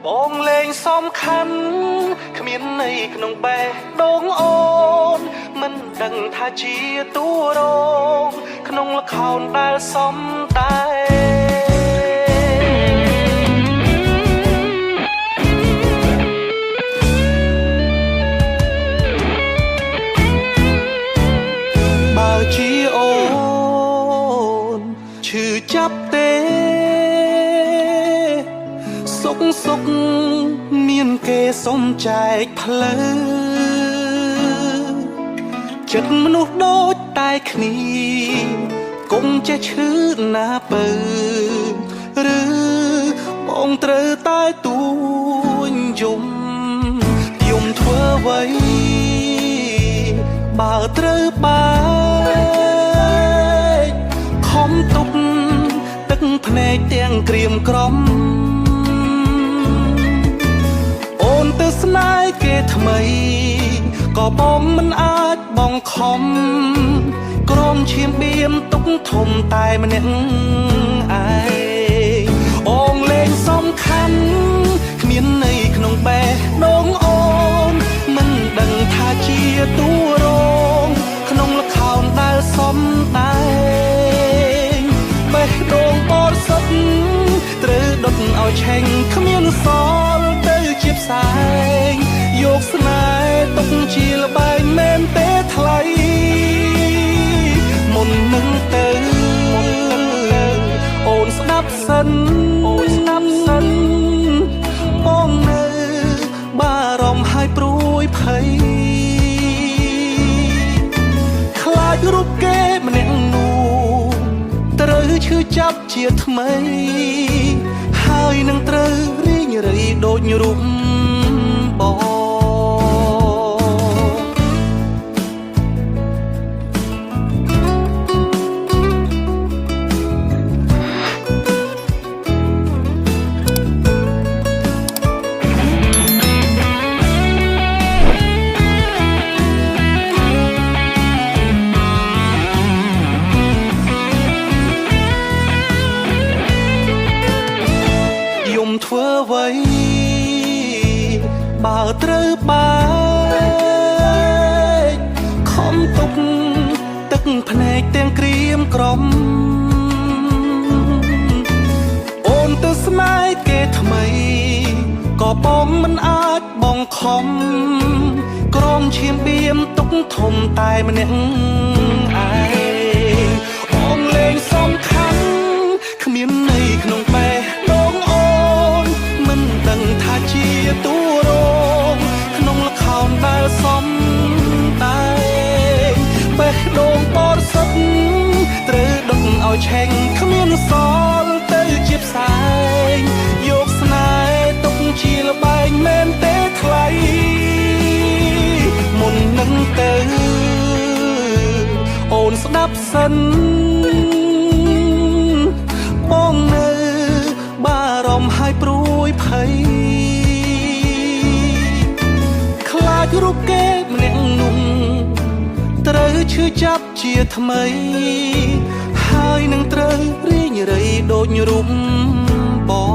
បងលេងសំខាន់គ្មានន័យក្នុងបេះដូងអូនមិនដឹងថាជាតួរងក្នុងល្ខោនដែលសំដែងបើជាអូនឈឺចាប់ទេសុខសុខមានគេសុំចែកផ្លូវចិត្តមនុស្សដូចតែគ្នាគង់ចេះឈឺណាពើឬបងត្រូវតែទួញយំយំធ្វើអ្វីបើត្រូវបែកខំទុកទឹកភ្នែកទាំងក្រៀមក្រំ អូនទៅស្នេហ៍គេថ្មីក៏បងមិនអាចបងខំក្រមឈាមបៀមទុកធំតែម្នាក់ឯងអូនលេងសំខាន់គ្មានន័យក្នុងបេះដូងអូនមិនដឹងថាជាតួរងក្នុងល្ខោនដែលសំដែងបេះដូងបរិសុទ្ធត្រូវដុតឲ្យឆេងគ្មានសល់ទៅជាផ្សែងយកស្នេហ៍ទុកជាល្បែងមែនទេថ្លៃមុននឹងទៅអូនស្ដាប់សិនអូនស្ដាប់សិនបងនៅបារម្ភហើយព្រួយភ័យខ្លាចរូបគេម្នាក់នោះត្រូវឈឺចាប់ជាថ្មីហើយនឹងត្រូវរីងរៃដូចរូបបង យំធ្វើអ្វីបើត្រូវបែកខំទុកទឹកភ្នែកទាំងក្រៀមក្រំអូនទៅស្នេហ៍គេថ្មីក៏បងមិនអាចបងខំក្រមឈាមបៀមទុកធំតែម្នាក់ឯងអូនលេងសំខាន់គ្មានន័យក្នុងបេះដូងអូនមិនដឹងថាជាតួរងក្នុងល្ខោនដែលសំដែងបេះដូងបរិសុទ្ធត្រូវដុតឲ្យឆេងគ្មានសល់ទៅជាផ្សែងយកស្នេហ៍ទុកជាល្បែងមែនទេថ្លៃមុននឹងទៅអូនស្ដាប់សិនបងនៅបារម្ភហើយព្រួយភ័យខ្លាចរូបគេម្នាក់នោះត្រូវឈឺចាប់ជាថ្មីហើយនឹងត្រូវរីងរៃដូចរូបបង